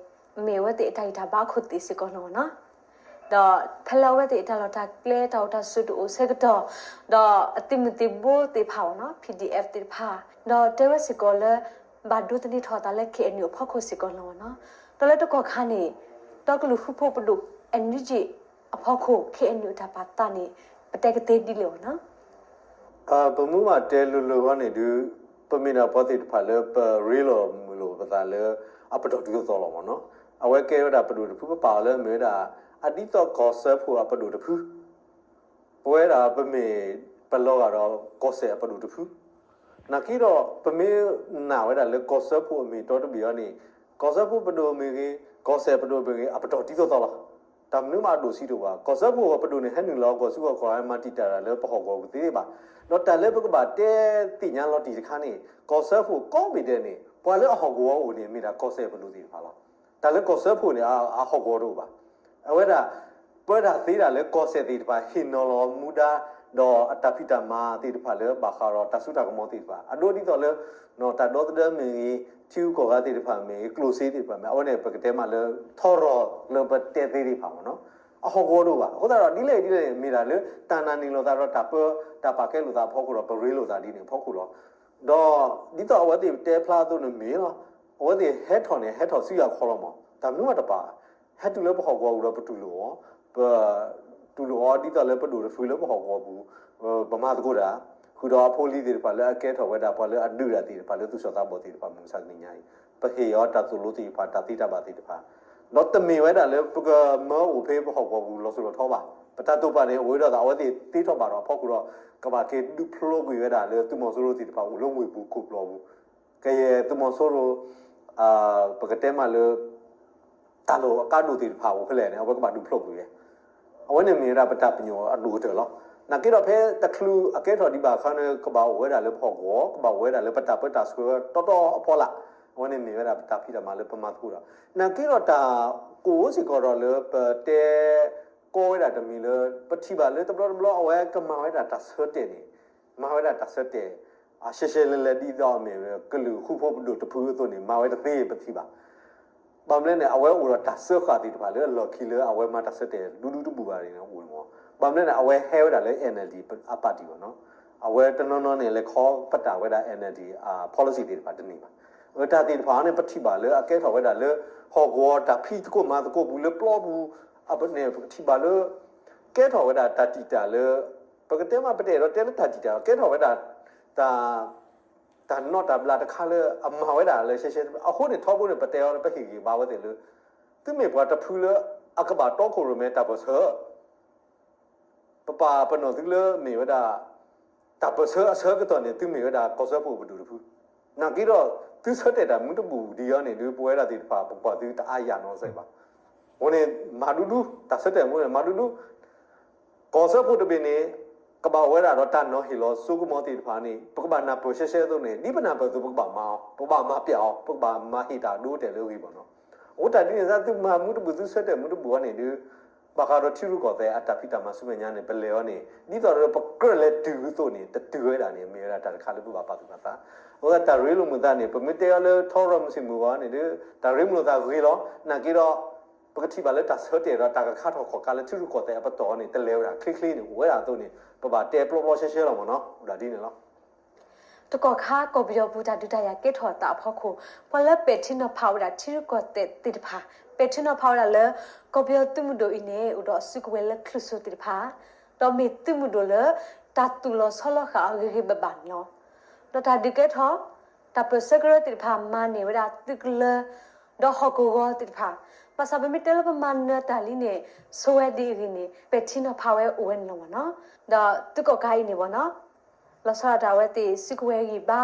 မ့ၢ်အဝဲသ့ၣ်အတၢ်ဂံၢ်တၢ်ဘါအခိၣ်သ့ၣ်စ့ၢ်ကီးလီၤနီၤ. ဒီးဖဲလၢအဝဲသ့ၣ်အတၢ်လီၢ်တၢ်ကျဲ တၢ်အိၣ်တၢ်ဆိးတအိၣ်ဆၢကတီၢ် ဒီးအသုးမုၢ်သံၣ်ဘိသ့ၣ်တဖၣ်အီၤနီၤ PDF သ့ၣ်တဖၣ် ဒီးတဲဝဲစ့ၢ်ကီးလၢ ဘၣ်ဒိသန့ၤထီၣ်အသးလၢ KNU အဖီခိၣ်စ့ၢ်ကီးလီၤနီၤ. ဒီးလၢတကီၢ်ခါန့ၣ် ဒီကလုာ်ဃူဖိးပဒိၣ် NUG အဖီခိၣ် KNU အတၢ်ပာ်သးန့ၣ် ပတဲကသ့ဒ်လဲၣ်အီၤနီၤ. ပမ့ၢ်ဘၣ်တဲလိၤလိၤဃီန့ၣ်ဒုး ပမ့ၢ်ဒၣ်ပှၤသ့ၣ်တဖၣ်လၢပရ့လိာ်မုာ်လိာ်ပသးလၢ အပတီၢ်တုၤသိးသိးလီၤမ့ၢ်နီၤ. အဝဲကဲဝဲဒၣ်ပဒိၣ်တဖု ပပာ်အီၤလၢအမ့ၢ်ဝဲဒၣ် အဒ်သိးကီၢ်စၢဖှိၣ်အပဒိၣ်တဖု ပဝဲဒၣ်ပမ့ၢ်ပလီၤဂာ်ဒီးကီၢ်စဲၣ်အပဒိၣ်တဖု, နာ်က့ဒီး ပမ့ၢ်နာ်ဝဲဒၣ်လၢကီၢ်စၢဖှိၣ်အမ့ၢ်အတီတဘ့ၣ်အံၤန့ၣ် ကီၢ်စၢဖှိၣ်ပဒိၣ်မ့ၢ်ဂ့ၤ ကီၢ်စဲၣ်ပဒိၣ်မ့ၢ်ဂ့ၤ အပတီၢ်တုၤသိးသိးလီၤ. တၢ်မနုၤမးအဒိၣ်ဆံးတအိၣ်ဘၣ်. ကီၢ်စၢဖှိၣ်ပဒိၣ်န့ၣ် ဟဲနုာ်လီၤကီၢ်စုကီၢ်ခီၣ် ဟဲမၤတံာ်တာ်တၢ်လၢပဟီၣ်ကဝီၤပူၤသ့ဘၣ်. ဒီးတၢ်လၢပကဘၣ်တဲသ့ၣ်ညါလီၤတံၢ်တခါန့ၣ် ကီၢ်စၢဖှိၣ်ကိးဘ့ၣ်ဒဲးန့ၣ် ပှၤလၢအဟီၣ်ကဝီၤအိၣ်န့ၣ် မ့ၢ်ဒၣ်ကီၢ်စဲၣ်ပဒိၣ်သ့ၣ်တဖၣ်လီၤ. တၢ်လၢကီၢ်စၢဖှိၣ်န့ၣ် အဟီၣ်ကဝီၤတအိၣ်ဘၣ်. အဝဲဒၣ် ပဝဲဒၣ်သ့ဒၣ်လၢကီၢ်စဲၣ်သ့ၣ်တဖၣ် ဟ့ၣ်နီၤလီၤမူဒါ ဒီးအတၢ်ဖံးတၢ်မၤသ့ၣ်တဖၣ်လၢဘၣ်ဃးဒီးတၢ်စိတၢ်ကမီၤသ့ၣ်တဖၣ် အဒိဒ်သိးလၢ တၢ်ဒီသဒၢမ့ၢ်ဂ့ၤ, ထံဂုၤကီၢ်ဂၤသ့ၣ်တဖၣ်မ့ၢ်ဂ့ၤ, ကျိၣ်စ့သ့ၣ်တဖၣ်မ့ၢ် အဝဲန့ၣ် ပကတဲမးလၢ ထီရီၤလၢပတဲသ့သ့ၣ်တဖၣ်မ့ၢ်နီၤ, အဟီၣ်ကဝီၤဒိၣ်ဘၣ်. အဃိသတးဒီး ဒ်လဲၣ်ဒ်လဲၣ်န့ၣ် မ့ၢ်ဒၣ်လၢ တၢ်နာ်န့ၢ်လိာ်သးဒီးတၢ်ပၢ တၢ်ပာ်ကဲလိာ်သးအဖီခိၣ်ဒီး ပရ့လိာ်သးဒ်န့ၣ်အဖီခိၣ်လီၤ. ဒီးဒ်သိးအဝဲသ့ၣ်တဲဖျါအသိးန့ၣ်မ့ၢ်လီၤ. အဝဲသ့ၣ်ဟဲထီၣ်န့ၣ် ဟဲထီၣ်ဆူယၤခီလီၤမး, တၢ်မနုၤမးတပာ်, ဟဲတုၤလၢပဟီၣ်ကဝီၤပူၤဒီးပတူၢ်လိာ်အီၤ, ပ တူၢ်လိာ်အီၤဒ်သိးလၢပဒိၣ်တဖုလၢပဟီၣ်ကဝီၤပူၤ, ပမၤသကိးတၢ်, ဃုာ်ဒီးအဖိအလံၤသ့ၣ်တဖၣ်လၢအကဲထီၣ်ဝဲဒၣ်ပှၤလၢအဒုးတၢ်သ့ၣ်တဖၣ်လၢသူၣ်စၢ်သးဘီၣ်သ့ၣ်တဖၣ် မုၢ်မဆါတနံၤညါအံၤ, ပဟ့ၣ်အီၤတၢ်သိၣ်လိသ့ၣ်တဖၣ် တၢ်သ့တၢ်ဘၣ်သ့ၣ်တဖၣ်, ဒီးတမ့ၢ်ဝဲဒၣ်လၢပကမၢအိၣ်ဖဲပဟီၣ်ကဝီၤပူၤလီၤစိၤလီၤထီဘၣ်. ပတၢ်တိာ်ပာ်န့ၣ် အိၣ်ဝဲဒီးသးအဝဲသ့ၣ်သ့ထီၣ်ဘၣ်ဒီးအဖီခိၣ်ဒီး ကဘၣ်က့ၤဒုးဖျိကွံာ်ဝဲဒၣ်လၢသုးမီၤစိရိၤသ့ၣ်တဖၣ်အိၣ်လၢဝ့ၢ်ပူၤခိၣ်ပျီပူၤ ကယဲၢ်သုးမီၤစိရိၤ ပကတဲမးလၢ တၢ်လီၢ်အကါဒိၣ်သ့ၣ်တဖၣ်အိၣ်ဖဲလဲၣ်န့ၣ် အဝဲကဘၣ်ဒုးဖျိကွံာ်ဝဲ. အဝဲန့ၣ်မ့ၢ်ဝဲဒၣ်ပတၢ်ပညိၣ်အဒိၣ်ကတၢၢ်လီၤ. နာ်က့ဒီးဖဲတချုးအကဲထီၣ်ဒံးဘၣ်အခါန့ၣ် ကဘၣ်အိၣ်ဝဲဒၣ်လၢပဟီၣ်ကဝီၤ, ကဘၣ်အိၣ်ဝဲဒၣ်လၢပတၢ်ပၢတၢ်ဆှၢတီတီအဖီလာ်, အဝဲန့ၣ်မ့ၢ်ဝဲဒၣ်ပတၢ်ဖံးတၢ်မၤလၢပမၤသကိးဒီး နာ်က့ဒီးတၢ်ကအိၣ်စ့ၢ်ကီးဒီးလၢပတဲ ကီဝဲဒၣ်တမံၤလၢ ပထံၣ်ဘၣ်လၢတဘျီတဘျီအဝဲကမၤဝဲဒၣ်တၢ်ဆၢတဲာ်န့ၣ်, မၤဝဲဒၣ်တၢ်ဆၢတဲာ် ရှဲရှဲလဲၤလဲၤဒ်သိးမ့ၢ်ဝဲ ကလုာ်ဃူဖိးပဒိၣ်တဖုအသိးန့ၣ် မၤဝဲတသ့ပထံၣ်ဘၣ်. ဘၣ်မနုၤလဲၣ်န့ၣ် အဝဲအိၣ်ဒီးတၢ်စၢဃာ်သ့ၣ်တဖၣ်လၢအလီၢ်ခံလၢအဝဲမၤတၢ်ဆၢတဲာ်ဒူဒူတဘူၣ်ဘၣ်န့ၣ်အိၣ်မး. ဘၣ်မနုၤလဲၣ်န့ၣ် အဝဲဟဲဝဲဒၣ်လၢ NLD အ party ဘၣ်နီၤ, အဝဲတနီၤနီၤန့ၣ် လဲၤခီပတာ်ဝဲဒၣ် NLD အ policy သ့ၣ်တဖၣ်တန့ၢ်ဘၣ်. အတၢ်သ့ၣ်တဖၣ်န့ၣ် ပထံၣ်ဘၣ်လၢအကဲထီၣ်ဝဲဒၣ်လၢ ဟီၣ်ကဝီၤတၢ်ဖံးသကိးမၤသကိးပူၤလၢပျီပူၤ အန့ၣ် ပထံၣ်ဘၣ်လၢ ကဲထီၣ်ဝဲဒၣ်တၢ်တံာ်တာ်လၢ ပကတဲမး ပတအဲၣ်ဒိးတဲလၢတၢ်တံာ်တာ် ကဲထီၣ်ဝဲဒၣ် တၢ် တၢ်နီၣ်တၢ်ဘျးတခါလၢအမၤဝဲဒၣ်လၢရှဲရှဲ အဃိန့ၣ် ထီဘိန့ၣ် ပတဲအီၤလၢပဟ့ၣ်ဂံၢ်ဘါဝဲသ့ၣ်လၢ သုမ့ၢ်ပှၤတဖုလၢအကဘၣ်တီခိၣ်ရိၣ်မဲတၢ်ပၢၢ်ဆၢ ပပာ်ပနီၣ်သုလၢမ့ၢ်ဝဲဒၣ် တၢ်ပၢၢ်ဆၢအဆၢကတီၢ်န့ၣ် သုမ့ၢ်ဝဲဒၣ်ကီၢ်စၢဖှိၣ်ပဒိၣ်တဖု, နာ်က့ဒီး သုဆၢတဲာ်တၢ်မနုၤတဘူၣ်ဒံးအီၤန့ၣ်ဒီး ပဝဲဒၣ်သ့ၣ်တဖၣ် ပကွၢ်သုတအါယၢ်နီတစဲးဘၣ်. အဃိန့ၣ် မၤဒူဒူ တၢ်ဆၢတဲာ်မနုၤန့ၣ် မၤဒူဒူ ကီၢ်စၢဖှိၣ်တဘ့ၣ်န့ၣ် ကဘၣ်အိၣ်ဝဲဒၣ်ဒီးတၢ်နီၤဟ့ၣ်လီၤစိကမီၤသ့ၣ်တဖၣ်န့ၣ် ပကဘၣ်နၢ်ပၢၢ်ရှဲရှဲအသိးန့ၣ် ဒ်ပနၢ်ပၢၢ်အသိး ပကဘၣ်မၤအီၤ, ပကဘၣ်မၤပျဲအီၤ, ပကဘၣ်မၤဟ့ၣ်တၢ်ဒိတဲာ်လၢအဂ့ၢ်ဘၣ်နီၤ. အဃိတၢ်ဒ်န့ၣ် သုမၤမနုၤတဘူၣ် သုဆၢတဲာ်မနုၤတဘူၣ်အီၤန့ၣ်ဒီး ဘၣ်ဃးဒီးထံရူၢ်ကီၢ်သဲးအတၢ်ဖံးတၢ်မၤဆူမဲာ်ညါန့ၣ် ပလဲၤအီၤန့ၣ် ဒ်သိးဒီးပကြၢးလဲၤတုၤအသိးန့ၣ် တတုၤဝဲဒၣ်န့ၣ် မ့ၢ်ဝဲဒၣ်တၢ်တခါလၢပဘၣ်ပာ်သူၣ်ပာ်သး. အဃိတၢ်ရ့လိာ်မုာ်သးန့ၣ် ပမ့ၢ်တဲအီၤလၢထီရီၤမုၢ်ဆ့ၣ်မုၢ်ဂီၤန့ၣ်ဒီး တၢ်ရ့မုာ်လိာ်သးဂ့ၤလီၤ. နာ်က့ဒီး ပကထံၣ်ဘၣ်လၢတၢ်ဆၢတဲာ်ဒီးတၢ်ကခါထီၣ်ခီၣ်ခါလၢထံရူၢ်ကီၢ်သဲးအပတီၢ်န့ၣ် တလဲၤဝဲဒၣ်ချ့ချ့န့ၣ် အိၣ်ဝဲဒၣ်အသိးန့ၣ် ပဘၣ်တဲပျီပျီရှဲရှဲလီၤမ့ၢ်နီၤ, အိၣ်ဒၣ်ဒ်န့ၣ်လီၤ. တကီၢ်ခါ ကီၢ်ပယီၤပူၤတၢ်ဒုးတၢ်ယၤကဲထီၣ်သးအဖီခိၣ် ပှၤလၢပဲာ်ထံနီၤဖးဝဲဒၣ်ထံရူၢ်ကီၢ်သဲးသ့ၣ်တဖၣ် ပဲာ်ထံနီၤဖးဝဲဒၣ်လၢ ကီၢ်ပယီၤသုးမုၢ်ဒိၣ်အံၤန့ၣ် အိၣ်ဒီးအစုကဝဲၤလၢချုးစိၤသ့ၣ်တဖၣ် ဒီးမ့ၢ်သုးမုၢ်ဒိၣ်လၢ တၢ်သူၣ်လီၤဆီလီၤဃာ်အီၤဂ့ၤဂ့ၤဘၣ်ဘၣ်န့ၣ်လီၤ. ဒီးတၢ်ဒုးကဲထီၣ် တၢ်ပၢၢ်ဆၢကရၢသ့ၣ်တဖၣ် မၤန့ၢ်ဝဲဒၣ်သုးကလၢၤ ဒီးဟီၣ်ကဝီၤသ့ၣ်တဖၣ် ဘၣ်ဆၣ်ပမ့ၢ်တဲလၢပမၤနၢၤတၢ်လံန့ၣ် ဆိဝဲဒ်အဂ့ၢ်န့ၣ် ပဲာ်ထံနီၤဖးဝဲအိၣ်ဝဲန့ၣ်လီၤမ့ၢ်နီၤ. ဒီးသုးကီၣ်ကးအံၤန့ၣ်မ့ၢ်နီၤ လီၤဆီဒၣ်တၢ်အဝဲသ့ၣ် စုကဝဲၤဂံၢ်ဘါ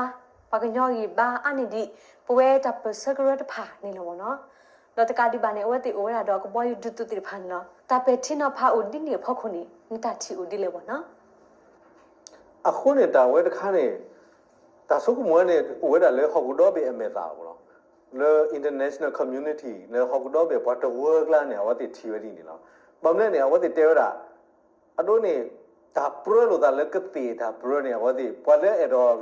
ပှၤကညီဂံၢ်ဘါအါန့ၢ်ဒံး ပဝဲတၢ်ပၢၢ်ဆၢကရၢတဖၣ်န့ၣ်လီၤမ့ၢ်နီၤ. ဒီးတကးဒံးဘၣ်န့ၣ် အဝဲသ့ၣ်အိၣ်ဝဲဒၣ်ဒီးကဘီယူၤဒုးသုးသ့ၣ်တဖၣ်န့ၣ်လီၤ. တၢ်ပဲာ်ထံနီၤဖးအိၣ်ဒ်န့ၣ်အဖီခိၣ်န့ၣ် နတၢ်ထံၣ်အိၣ်ဒ်လဲၣ်မ့ၢ်နီၤ. အဃိန့ၣ် တၢ်ဝဲတခါန့ၣ် တၢ်ဆိကမိၣ်ဝဲန့ၣ် အိၣ်ဝဲဒၣ်လၢဟီၣ်ခိၣ်ဒီဘ့ၣ်အမဲာ်သၣ်လီၤ. လၢ international community လၢဟီၣ်ခိၣ်ဒီဘ့ၣ်ပှၤတဝၢကျါန့ၣ် အဝဲသ့ၣ်ထံၣ်ဝဲဒ်န့ၣ်လီၤ. ဘၣ်မနုၤလဲၣ်န့ၣ် အဝဲသ့ၣ်တဲဝဲဒၣ် အဒိန့ၣ် တၢ်ပြၢလိာ်သးလၢကသ့ၣ်တၢ်ပြၢန့ၣ် အဝဲသ့ၣ် ပှၤလၢအဲၣ်ဒိး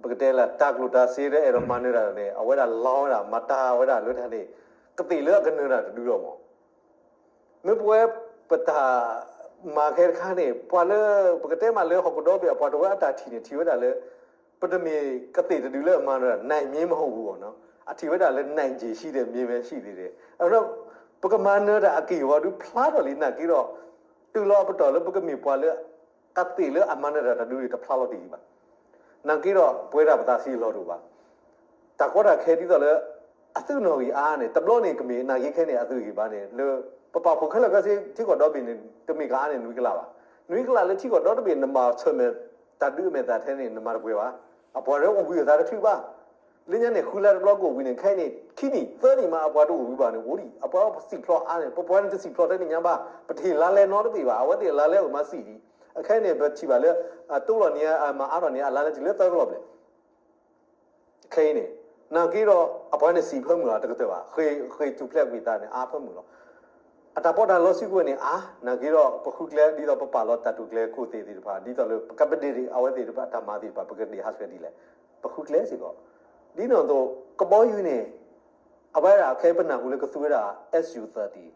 ပကတဲလၢ တၢ်ကျိၣ်တၢ်စ့လၢအဲၣ်ဒိးမၤနၢၤတၢ်န့ၣ် အဝဲဒၣ်လီဝဲဒၣ် မၤတၢ်ဝဲဒၣ်လၢတၢ်န့ၣ် ကသ့ၣ်လၢအကနၢၤတၢ်တဒုလီၤမး. မ့ၢ်ပဝဲပတၢ်မၤခဲတခါန့ၣ် ပှၤလၢ ပကတဲမးလၢဟီၣ်ခိၣ်ဒီဘ့ၣ်အပှၤတဝၢအတၢ်ထံၣ်န့ၣ် ထံၣ်ဝဲဒၣ်လၢ ပတမ့ၢ်ကသ့ၣ်တဒုလၢအမၤနၢၤတၢ် နိုင်မျဉ်းမဟုတ်ဘူးပေါ့နော်. အထံၣ်ဝဲဒၣ်လၢ နိုင်ခြေရှိတယ် မြင်ပဲရှိသေးတယ်. အဒီး ပကမၤနၢၤတၢ်အက့ၢ်အဂီၤဒုးဖျါထီၣ်လံနာ်က့ဒီး တုၤလီၤအပတီၢ်လၢပကမ့ၢ်ပှၤလၢ ကသ့ၣ်လၢအမၤနၢၤတၢ်တဒုန့ၣ် တဖျါလီၤတံၢ်ဘၣ်. နာ်က့ဒီး ပဝဲဒၣ်ပသးစံးလီၤတအိၣ်ဘၣ်. တၢ်ကီတၢ်ခဲဒ်သိးလၢ အသုးနီၣ်ဂံၢ်အါန့ၣ် တဘျီန့ၣ်ကမ့ၢ်နာ်က့ခဲန့ၣ် အသုးဂံၢ်ဘါန့ၣ် လၢ ပပာ်ဖှိၣ်ခဲလၢာ်ခဲဆ့ ထံကီၢ်ဒီဘ့ၣ်န့ၣ် တမ့ၢ်ကအါန့ၣ် နွံကလးဘၣ်. နွံကလးလၢထံကီၢ်ဒီတဘ့ၣ် နမၤဆၢၣ်မဲာ်တၢ်ဒုးအမဲာ်သၣ်ထဲန့ၣ် နမၤတပှဲၤဘၣ်. အပှၤတအိၣ်ဘှံးအသးတချုးဘၣ်. လၢညါန့ၣ် ဃုလါတဘျီကအိၣ်ဘှံးန့ၣ် ခဲအံၤန့ၣ် ခံနံၣ်သၢနံၣ်မး အပှၤတအိၣ်ဘှံးဘၣ်န့ၣ် အိၣ်ဒံး အပှၤစံၣ်ဖျိးအါန့ၣ် ပပှၤန့ၣ်တစံၣ်ဖျိးထဲန့ၣ်ညါဘၣ်. ပတဟ့ၣ်လါလဲနီတဘ့ၣ်ဘၣ်. အဝဲသ့ၣ်အလါလဲအိၣ်မးစံၣ်ဒံး. အခဲအံၤန့ၣ် ပထံၣ်ဘၣ်လၢ အတိလီၤန့ၢ် မၤအါထီၣ်န့ၢ် အလါလဲတုၤလၢသၢကလီၢ်ဘျဲၣ် ခဲအံၤန့ၣ် နာ်က့ဒီး အပှၤန့ၣ်စံၣ်ဖၢမုၢ်လီၤ တကတၢၢ်ဘၣ်. ဃ့ၢ်ထူၣ်ဖျဲးကွံာ်သးန့ၣ် အါဖၢမုၢ်လီၤ. အတၢ်ပီးတၢ်လီစုကဝဲၤန့ၣ် အါ နာ်က့ဒီး ပဃုကျဲဒ်သိးပပာ်လီၤတၢ်တိာ်ကျဲၤခိၣ်သ့ၣ်သ့ၣ်တဖၣ် ဒ်သိးလၢပကပဒ့ၣ်အဝဲသ့ၣ်တဖၣ်တၢ်မၤသ့ၣ်တဖၣ် ပကဒ့ၣ်ဟးဆှဲးဒ်လဲၣ်, ပဃုကျဲစ့ၢ်ကီး. ဒ်န့ၣ်အသိး ကဘီယူၤန့ၣ် အဝဲဒၣ်ခဲအံၤပနၢ်ဟူလၢကသူဝဲဒၣ် S U thirty,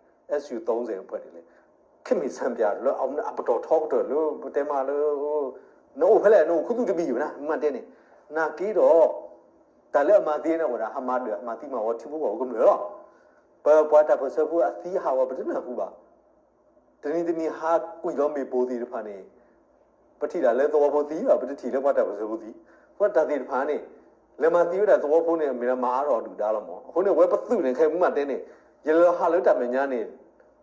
S U thirty ဖဲဒ်လဲၣ်, ခေတ်မီစံပြလၢအပတီၢ်ထီကတၢၢ်လၢ ပတဲမးလၢ နအိၣ်ဖဲလဲၣ် နအိၣ်ခူသူၣ်တဘ့ၣ်ယိာ်နၤ မ့ၢ်တဲန့ၣ်, နာ်က့ဒီး တၢ်လၢအမၤသံန့ၣ်ဝဲဒၣ် ဟးမၤဒၢး ဟးမၤသံမၤဝီထံဖိကီၢ်ဖိကမျၢၢ်လီၤ. ပပှၤတၢ်ပၢၢ်ဆၢဖိအသံဟးဂီၤ ပတနၢ်ဟူဘၣ်. တနံၤတနံၤဟးကွံာ်လီၤမ့ၣ်ပိၢ်သ့ၣ်တဖၣ်န့ၣ် ပထံၣ်ဒၣ်လၢသဝီဖိသံဘၣ် ပတထံၣ်လၢပှၤတၢ်ပၢၢ်ဆၢဖိသံ. ပှၤတၢ်သ့ၣ်တဖၣ်န့ၣ် လဲၤမၤသံဝဲဒၣ်သဝီဖိန့ၣ် မ့ၢ်ဒၣ်မၤအါထီၣ်ဒုၣ်ဒါလီၤမး. အဃိန့ၣ် အဝဲပသုးန့ၣ် ခဲမုၢ်မးတဲန့ၣ် ယလဲၤဟးလၢတၢ်မဲာ်ညါန့ၣ်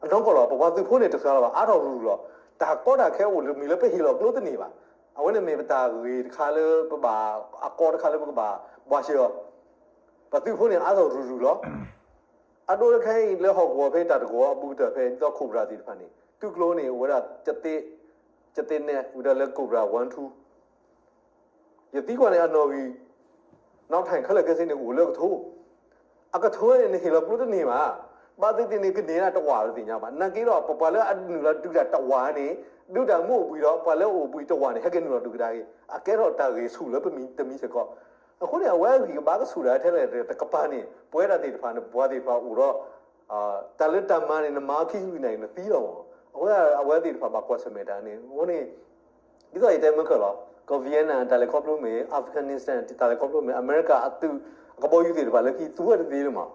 အနီၢ်ကီၢ်လီၤ ပပှၤသုးဖိန့ၣ်တဃၢလီၤဘၣ် အါထီၣ်ရူၤရူၤလီၤ. တၢ်ကီတၢ်ခဲအိၣ်လၢမံၤလၢပဟ့ၣ်လီၤကျိတန့ၢ်ဘၣ်. အဝဲန့ၣ်မ့ၢ်ပတၢ်ဂ့ၢ်တခါလၢပဘၣ် အကီတခါလၢပကဘၣ်ဘှါရှဲအီၤ. ပသုးဖိန့ၣ်အါထီၣ်ရူၤရူၤလီၤ. အဒိလၢခဲအံၤလၢဟီၣ်ကဝီၤဖဲတၢ်တကဝီၤအဘူးကတၢၢ်ဖဲဒ်သိး Cobra သ့ၣ်တဖၣ်န့ၣ် သုးကျိန့ၣ်အိၣ်ဝဲဒၣ် ကသ့ၣ်နဲၣ်ဝံၤဒီးလၢ Cobra one two ယသံကွၢ်န့ၣ်အနီၣ်ဂံၢ် နီၣ်ထၢၣ်ခဲလၢာ်ခဲဆ့န့ၣ် အိၣ်လၢကထိ. အကထိန့ၣ် နဟ့ၣ်လီၤကျိတန့ၢ်ဘၣ်. ဘၣ်သ့ၣ်သ့ၣ်န့ၣ် ကန့ၢ်ဒၣ်တဝာ်လၢသ့ၣ်ညါဘၣ်. နာ်က့ဒီး ပပှၤလၢအနုာ်လီၤဒုးတၢ်တဝာ်န့ၣ် ဒုးတၢ်မ့ၢ်အိၣ်ဘှံးဒီး ပှၤလၢအအိၣ်ဘှံးတဝာ်န့ၣ် ဟဲက့ၤနုာ်လီၤဒုးကဒါက့ၤ အကဲထီၣ်တၢ်ဂ့ၢ်ဆူၣ်လၢပမံၤတမံၤစ့ၢ်ကီး. အဃိန့ၣ် အဝဲအဂံၢ်ကဘါကဆူၣ်ဒၣ်ထဲလဲၣ်တကပၤန့ၣ် ပဝဲဒၣ်သ့ၣ်တဖၣ်န့ၣ် ပပှၤသ့ၣ်တဖၣ်အိၣ်ဒီး တၢ်လၢတၢ်မၤန့ၣ် နမၤခံဆံလွံၢ်နၣ်ရံၣ် နသံလီၤမး. အဝဲ အဝဲသ့ၣ်တဖၣ်ဘၣ်ကွၢ်ဆၢၣ်မဲာ်တၢ်န့ၣ် အဃိန့ၣ် ဒ်သိးယတဲမ့ၢ်ကၢၢ်လီၤ ကီၢ် Vietnam တၢ်လဲၤခီဖျိမ့ၢ် Afghanistan တၢ်လဲၤခီဖျိမ့ၢ် အမဲရကၤအသုး အကဘီယူၤသ့ၣ်တဖၣ်လၢခံ သူဝဲတသ့လၢၤမး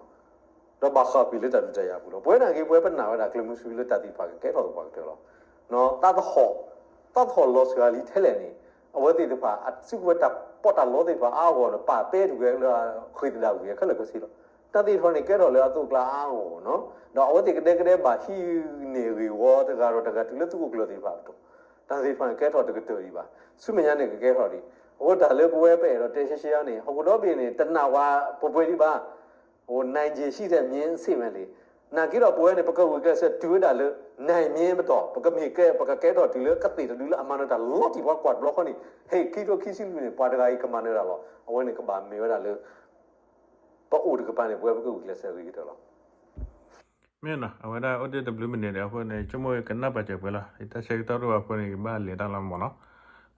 ဒီးဘၣ်ဃးကွံာ်လၢတၢ်ဒုးတၢ်ယၤအပူၤလီၤ. ပဝဲနာ်က့ ပဝဲပနာ်ဝဲဒၣ်ကျဲမုၢ်ဆူလၢတၢ်သ့ၣ်တဖၣ်ကကဲထီၣ်သပှၢ်ကတၢၢ်လီၤ. သးသဟီၣ် သးသဟီၣ်လီၤစှၤလံထဲလဲၣ်န့ၣ် အဝဲသ့ၣ်တဖၣ် အစုကဝဲၤတၢ်ပီးတၢ်လီသ့ၣ်တဖၣ်အါဂီၢ်ဒီး ပာ်ပဲတဂ့ၤလၢ ဃ့ၢ်သဒၣ်ဝံၤခဲလၢာ်ခဲဆ့လီၤ. တၢ်သ့ၣ်တဖၣ်န့ၣ် ကဲထီၣ်လၢအသိးကျါအါဂီၢ်နီၤ ဒီးအဝဲသ့ၣ်ကဒဲကဒဲဘၣ်ဟံးန့ၢ်ဂ့ၢ်ဝီတဂၤဒီးတဂၤတုၤလၢသုးခိၣ်ကျၢၢ်သ့ၣ်တဖၣ်အပတီၢ် တၢ်သ့ၣ်တဖၣ်န့ၣ် ကဲထီၣ်တကတၢၢ်ဒံးဘၣ်. ဆူမဲာ်ညါန့ၣ် ကကဲထီၣ်ဒံး. အဃိတၢ်လၢပဝဲပအဲၣ်ဒိးတဲရှဲရှဲအံၤန့ၣ် ဟီၣ်ခိၣ်ဒီဘ့ၣ်န့ၣ် တနာ်ဝဲပှဲၤပှဲၤဒံးဘၣ်. အိၣ် နိုင်ခြေရှိတယ် မြင်အစစ်မှန်လေ. နာ်က့ဒီးပဝဲန့ၣ် ပကဂုာ်ကျဲးစၢးတုၤဝဲဒၣ်လၢ နိုင်မြင်မတီၢ် ပကမ့ၢ်ကဲ ပကကဲထီၣ်တုၤလၢကသ့ၣ်တဒုလၢအမၤနၢၤတၢ်လီၤတံၢ်ပှၤကွၢ်တဘျီဃီန့ၣ် ဟဲ ခံကထိခံဆံလွံၢ်န့ၣ် ပှၤတဂၤအံၤကမၤနၢၤတၢ်လီၤ. အဝဲန့ၣ်ကဘၣ်မ့ၢ်ဝဲဒၣ်လၢ ပအိၣ်တကပၤန့ၣ် ပဝဲပကဂုာ်ကျဲးစၢးဂ့ၤကတၢၢ်လီၤ. မ့ၢ်နီၤ အဝဲဒၣ်အိၣ်တ့ၢ်တဘျုးမံးနံးဒီး အဃိန့ၣ် ဆိကမိၣ်ကနၣ်ပာ်စၢၤပှဲၤလီၤ. ယတၢ်ဆၢကတီၢ်တအိၣ်အဃိန့ၣ် ယဘၣ်လဲၤတၢ်လီၤမၢ်နီၤ.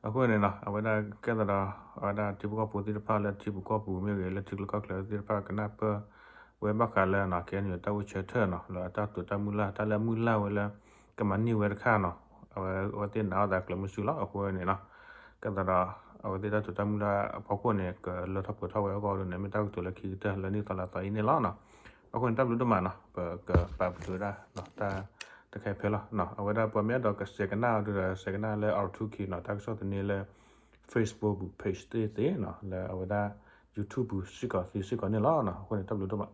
အဃိန့ၣ်နီၤ အဝဲဒၣ်ကဲသးဒီး အဝဲဒၣ်ထံဖိကီၢ်ဖိသ့ၣ်တဖၣ်လၢထံပူၤကီၢ်ပူၤမ့ၢ်ဂ့ၤ လၢထံချၢကီၢ်ချၢသ့ၣ်တဖၣ် ကနၢ်ပၢၢ်ဝဲဘၣ်ဃးလၢနီၤ KNU တၢ်အိၣ်ဆၢထၢၣ်နီၤ လၢအတၢ်တိာ်တၢ်မုၢ်လၢ် တၢ်လၢမုၢ်လၢ်ဝဲလၢ ကမၤန့ၢ်ဝဲတခါနီၤ အဝဲ အဝဲသ့ၣ်နာ်အီၤသးကျဲမုၢ်ဆူလီၤ. အဃိန့ၣ်နီၤ ကဲသးဒီး အဝဲသ့ၣ်တၢ်တိာ်တၢ်မုၢ်လၢ်အဖီခိၣ်န့ၣ် ကလၢထီၣ်ပှဲၤထီၣ်ဝဲအဂီၢ်ဒ်န့ၣ် မ့ၢ်တၢ်ကတိၤလၢခံကတၢၢ်လၢနံၣ်သီလါသီအံၤန့ၣ်လီၤနီၤ. အဃိန့ၣ် တၢ်ဘျုးဒိၣ်မးနီၤ ပကပာ်ပတုာ်ဝဲဒၣ် တၢ်တခါဖဲလီၤ. အဝဲဒၣ်ပှၤမ့ၢ်အဲၣ်ဒိးကစဲးကနၣ်အီၤဒီး စဲးကနၣ်လၢ R two K နီၤ တၢ်ကစီၣ်သန့လၢ Facebook ပူၤ page သ့ၣ်သ့ၣ်နီၤ လၢအဝဲဒၣ် YouTube ပူၤစ့ၢ်ကီးသ့စ့ၢ်ကီးန့ၣ်လီၤ. အဃိန့ၣ် တၢ်ဘျုးဒိၣ်မး.